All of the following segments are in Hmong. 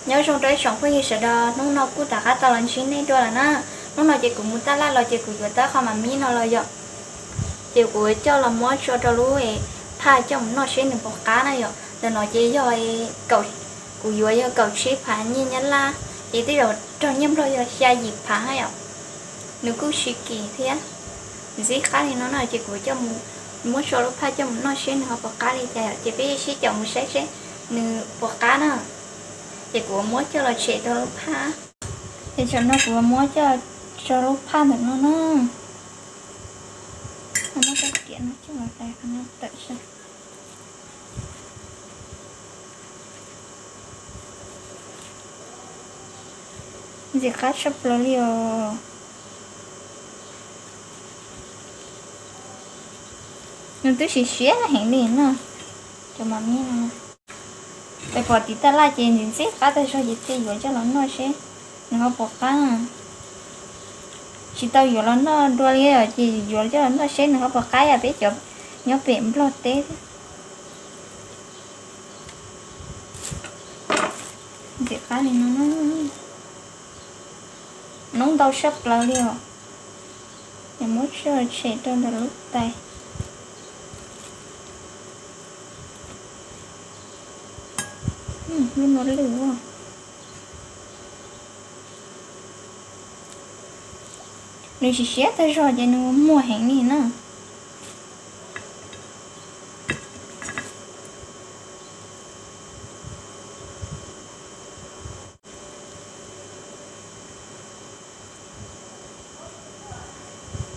Nyob zoo rau ib tsoom phooj ywg sawv daws, hnub no kuj rov qab tau los ntsib nej dua lawm na. Hnub no ces kuv mus taj laj los ces kuv yuav tau qho mas mib no los yom. Ces kuv coj los muab tso rau lub phaj coj mus noj seb nws puas qab na yom. Ntawm no ces yog, kuv yuav yog kaum tsib phav nyiaj Nyab Laj, ces tej zaum raug nyiaj Nplog yog xya yim phav na yom. Nws kuj tsis kim thiab, ntxim qab li no na. Ces kuv coj mus, muab tso lub phaj coj mus noj seb nws ho puas qab li cas yom. Ces peb sib caum mus saib seb nws puas qab na. Ces kuv muab coj los tshem rau lub phaj. Ces tam no kuv muab coj tso lub phaj ntawm no na. Muab tau riam no coj los tawm saib. Ntxim qab tshaj plaws li os. Nws twb siav siav heev li na. Cov mas mib no, peb pom tiv taj laj ces ntxim ntxim qab tag zog ces thiaj yuav coj los noj seb nws ho puas qab. Tsis tau yuav los noj dua li os, ces yuav coj los noj seb nws ho puas qab yam peb cov nyob pem Nplog teb thiab. Ntxim qab li no, noob ntau tshaj plaws li os. Ces muab tso tshem rau ntawm lub tais. Lub no lwj ua. Nws siav siav tag zog ces nws muag heev li na.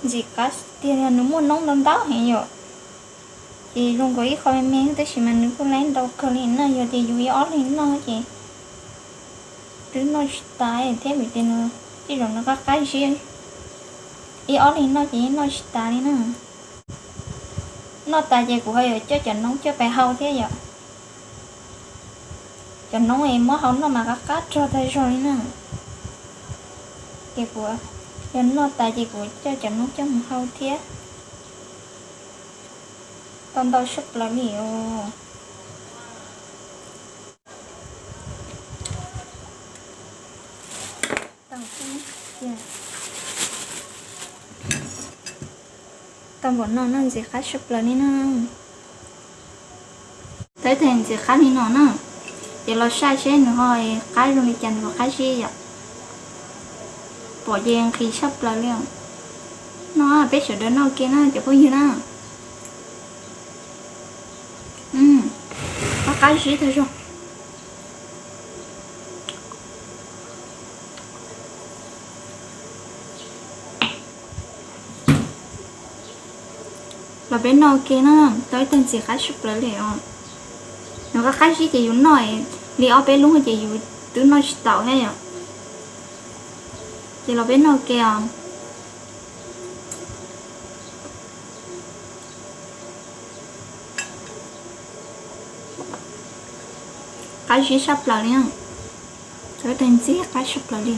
Ntxim qab tiag, nws muaj noob ntau ntau heev yom. Ces zoo nkaus ib qho me me tab sis mas nws kuj laib ntau kawg li na. Yog tias yus ib ob leeg noj ces twb noj tsis tas thiab vim tias nws tej zaum nws qab qab zib. Ib ob leeg noj ces yeej noj tsis tas li na. Noj tas ces kuv ho yuav coj cov noob coj pais hau thiab yom. Cov noob es muab hau noj mas qab qab rog tag zog li na. Ces kuv, yog noj tas ces kuv coj cov noob coj mus hau thiab. Tau ntau tshaj plaws li os. Tau npaum no no ntxim qab tshaj plaws li na. Tau ib tag ntxim qab li no na, ces los saib seb nws ho qab zoo li cas, nws ho qab zib yom. Pom ces nqhis tshaj plaws li os. No peb sawv daws noj ua ke na cov phooj ywg na. Qab qab zib tag zog. Los peb noj ua ke na, tau ib tag ntxim qab tshaj plaws li os. Nws qab qab zib ces yus noj li ob peb lub ces yus twb noj tsis taus thiab yom. Ces los peb noj ua ke os. Qab zib tshaj plaws li, tau ib tag ntxim qab tshaj plaws li.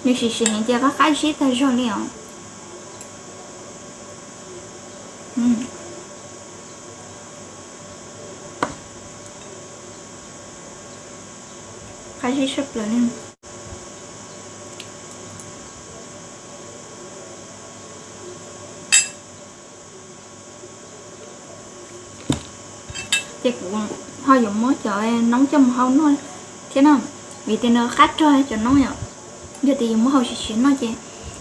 Nws sim sim heev ces qab qab zib tag zog li os. Qab zib tshaj plaws li. Ces kuv ho yuav muab cov noob coj mus hau noj thiab na, vim tias nws qab rog cov noob yom. Yog tias yus muab hau siav siav noj ces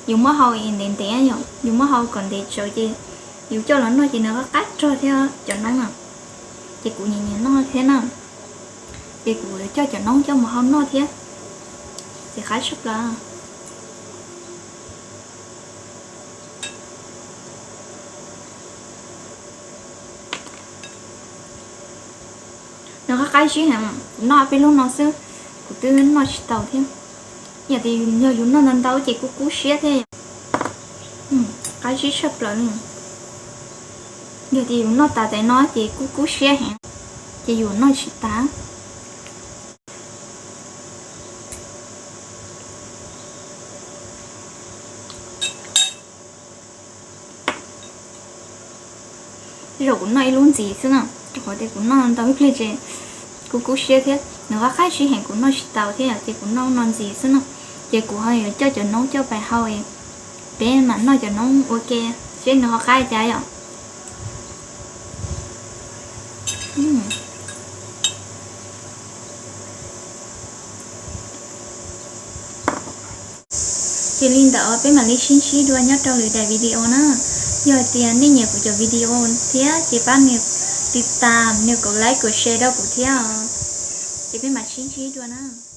yus muab hau ntev ntev yom, yus muab hau kom ntev tsawv ces yus coj los noj ces nws qab qab rog thiab cov noob na. Ces kuv nyiam nyiam noj thiab na, ces kuv coj cov noob coj mus hau noj thiab, ces qab tshaj plaws. Nws qab qab zib heev, kuv noj peb lub no xwb, kuv twb noj tsis tau thiab. Yog tias yog yus noj ntau ntau ces kuj kub siab thiab. Qab zib tshaj plaws li. Yog tias yus noj tas tais no ces kuj kub siab heev, ces yus noj tsis tas. Tej zaum kuv noj ib lub ntxiv xwb na, rau qhov tias kuv noj ntau ib pliag ces kuv kub siab thiab nws qab qab siab heev, kuv noj tsis tau thiab ces kuv noj no ntxiv xwb na. Ces kuv ho yuav coj cov noob coj pais hau, peb mam noj cov noob ua ke seb nws ho qab cas yom. Ces li ntawd peb mam li sib ntsib dua nyob rau lwm daim video na. Yog tias nej nyiam kuv cov video thiab ces pab nias tiv tam, nias kom like kom share rau kuv thiab os. Ces peb mam sib ntsib dua na.